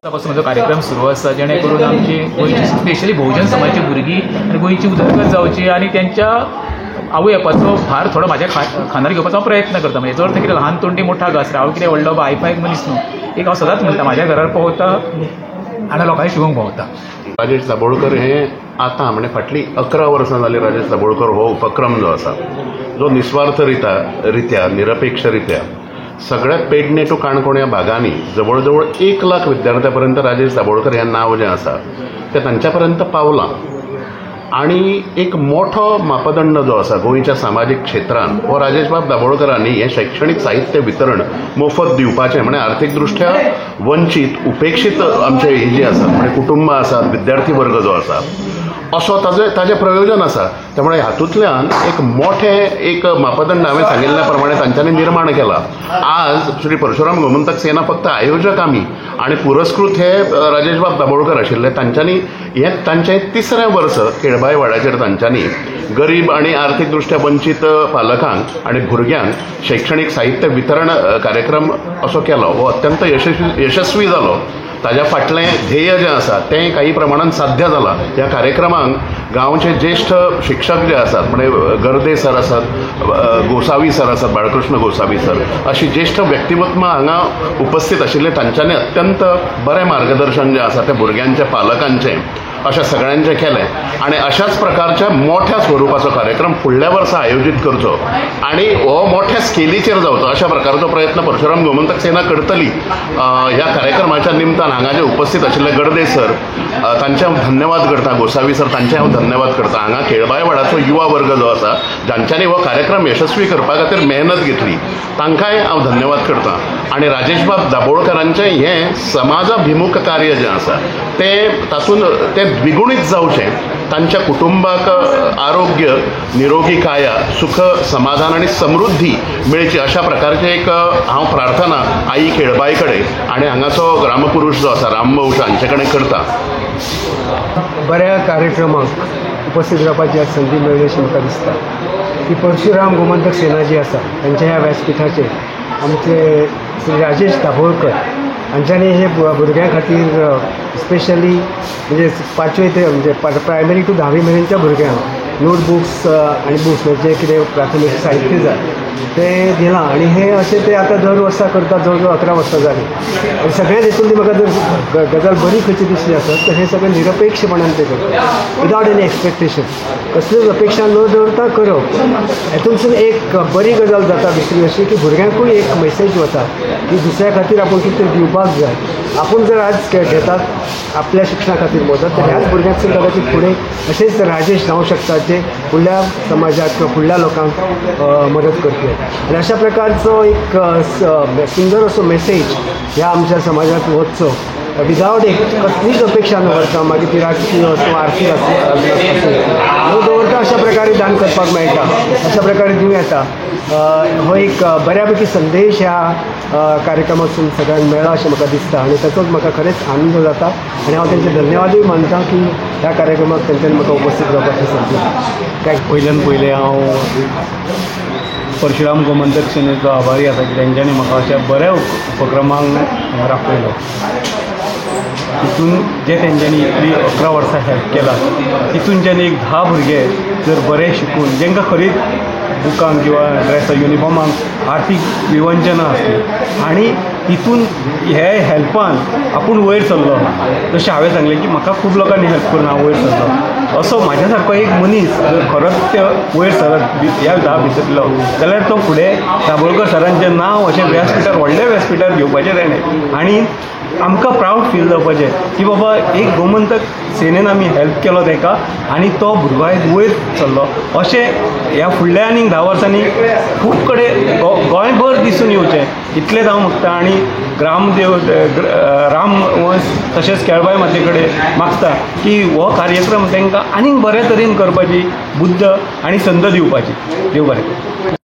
वर्सापासून म्हजो कार्यक्रम सुरू आसा, जेणे करून आमची गोंयची स्पेशली भोवजन समाजाची भुरगीं आनी गोंयची उदरगत जावची आनी त्यांच्या आवय बापाचो भार थोडो म्हाज्या खांदार घेवपाचो हांव प्रयत्न करता. म्हणजे जर कितें ल्हान तोंडी मोठा घास, हांव कितें व्हडलो हायफाय मनीस न्हू. एक हांव सदांच म्हणटा, म्हाज्या घरार पावता आनी लोकांक शिकोवंक पावता. राजेश दाभोळकर हे आतां म्हणजे फाटलीं 11 वर्सां जालीं राजेश दाभोळकर हो उपक्रम जो आसा, जो निस्वार्थ रित्या निरपेक्ष रित्या सगळ्या पेडणे टू काणकोण ह्या भागांनी जवळ जवळ 1 लाख विद्यार्थ्यां पर्यंत राजेश दाभोळकर हें नांव जें आसा तें तांच्या पर्यंत पावलां. आनी एक मोठो मापदंड जो आसा गोंयच्या सामाजीक क्षेत्रान हो राजेशबाब दाभोळकरांनी हें शैक्षणीक साहित्य वितरण मोफत दिवपाचें, म्हणजे आर्थीक दृश्ट्या वंचीत उपेक्षीत आमचे हे जे आसात म्हणजे कुटुंबां आसात, विद्यार्थी वर्ग जो आसा, असो ताजें प्रयोजन आसा. त्यामुळे हातूंतल्यान एक मोठें एक मापदंड हांवें सांगिल्ल्या प्रमाणे तांच्यांनी निर्माण केला. आज श्री परशुराम गोमंतक सेना फक्त आयोजक आमी आनी पुरस्कृत हे राजेशबाब दाभोळकर आशिल्ले. तांच्यांनी हें तांचें 3रें वर्स केळबाय वाड्याचेर तांच्यांनी गरीब आनी आर्थीक दृश्ट्या वंचीत पालकांक आनी भुरग्यांक शैक्षणीक साहित्य वितरण कार्यक्रम असो केलो. हो अत्यंत यशस्वी जालो. ताज्या फाटलें ध्येय जें आसा तें काही प्रमाणान साध्य जालां. ह्या कार्यक्रमांक गांवचे ज्येश्ठ शिक्षक जे आसात म्हणजे गर्दे सर आसात, गोसावी सर आसात, बाळकृष्ण गोसावी सर, अशी ज्येश्ठ व्यक्तिमत्वां हांगा उपस्थित आशिल्ले. तांच्यांनी अत्यंत बरें मार्गदर्शन जें आसा तें भुरग्यांच्या, पालकांचें, अशा सगळ्यांचें केलें. आनी अशाच प्रकारच्या मोठ्या स्वरुपाचो कार्यक्रम फुडल्या वर्सा आयोजीत करचो आनी हो मोठ्या स्केलीचेर जावचो अशा प्रकारचो प्रयत्न परशुराम गोमंतक सेना करतली. ह्या कार्यक्रमाच्या निमतान हांगा जे उपस्थित आशिल्ले गर्दे सर तांचे हांव धन्यवाद करता, गोसावी सर तांचे हांव धन्यवाद करता. हांगा केळबाय वाडाचो युवा वर्ग जो आसा जांच्यांनी हो कार्यक्रम यशस्वी करपा खातीर मेहनत घेतली तांकांय हांव धन्यवाद करता. आनी राजेशबाब दाभोळकरांचें हें समाजाभिमुख कार्य जें आसा तें तातूंत तें द्विगुणीत जावचें, तांच्या कुटुंबाक आरोग्य, निरोगी काया, सुख, समाधान आनी समृद्धी मेळची अशा प्रकारचें एक हांव प्रार्थना आई केळबाय कडेन आनी हांगाचो ग्रामपुरुष जो आसा रामवंश हांचे कडेन करता. बऱ्या कार्यक्रमाक उपस्थित रावपाची आज संदी मेळ्ळी अशी म्हाका दिसता. की परशुराम गोमंतक सेना जी आसा तांच्या ह्या व्यासपिठाचेर आमचे श्री राजेश दाभोळकर हांच्यांनी हे भुरग्यां खातीर स्पेशली म्हणजे 5वे ते म्हणजे प्रायमरी टू 10वी मेरेनच्या भुरग्यांक नोटबुक्स आनी बुक्स म्हणजे कितें प्राथमीक साहित्य जाय तें दिलां. आनी हें अशें ते आतां दर वर्सा करतात, जवळ जवळ 11 वर्सां जालीं. आनी सगळ्यांत हितून ती म्हाका जर गजाल बरी खंयची दिसली आसत तर हें सगळें निरपेक्षपणान ते करतात, विदावट एनी एक्सपेक्टेशन, कसल्योच अपेक्षा न दवरता करप. हेतूनसून एक बरी गजाल जाता दुसरी अशी की भुरग्यांकूय एक मेसेज वता की दुसऱ्या खातीर आपूण कितें दिवपाक जाय. आपूण जर आज घेतात आपल्या शिक्षणा खातीर मदत तर ह्याच भुरग्यांक कदाचित फुडें अशेंच राजेश जावंक शकतात जे फुडल्या समाजाक किंवा फुडल्या लोकांक मदत करतले. आनी अशा प्रकारचो एक सुंदर असो मेसेज ह्या आमच्या समाजांत वचचो विदावट एक कसलीच अपेक्षा न दवरता, मागीर ती राजकीय आसूं, आर्थीक आसूं न दवरता अशा प्रकारे दान करपाक मेळटा, अशा प्रकारे दिवं येता. हो एक बऱ्या पैकी संदेश ह्या कार्यक्रमातून सगळ्यांक मेळ्ळा अशें म्हाका दिसता आनी ताचोच म्हाका खरेंच आनंद जाता. आनी हांव तांचे धन्यवादूय मानता की ह्या कार्यक्रमाक तांच्यांनी म्हाका उपस्थित रावपाची संदी. काय पयल्यान पयलें हांव परशुराम गोमंतक सेनेचो आभारी आसा की तेंच्यांनी म्हाका अशा बऱ्या उपक्रमांक हांगा आपयलो. तितून जे तेंच्यांनी इतली 11 वर्सां हेल्प केला तितूनच्यान एक 10 भुरगे जर बरे शिकून जेंकां खरीच बुकांक किंवा ड्रेसा युनिफॉर्मांक आर्थीक विवंचना आसली आनी तितून हे हेल्पान आपूण वयर सरलो. जशें हांवें सांगलें की म्हाका खूब लोकांनी हेल्प करून हांव वयर सरलो, असो म्हाज्या सारको एक मनीस जर खरोच ते वयर सरत ह्या 10 भितरलो जाल्यार तो फुडें दाभोळकर सरांचें नांव अशें व्यासपिठार, व्हडल्या व्यासपिठार घेवपाचें ताणें आनी आमकां प्रावड फील जावपाचें की बाबा एक गोमंतक सेनेन आमी हेल्प केलो ताका आनी तो भुरगो आयज वयर सरलो. अशें ह्या फुडल्या आनीक 10 वर्सांनी खूब कडेन गोंयभर दिसून येवचें इतलेंच हांव मागता. आनी ग्रामदेव रामवंश तशेंच केळबाय माते कडेन मागता की हो कार्यक्रम तांकां आनीक बरे तरेन करपाची बुद्द आनी संद दिवपाची. देव बरें करूं.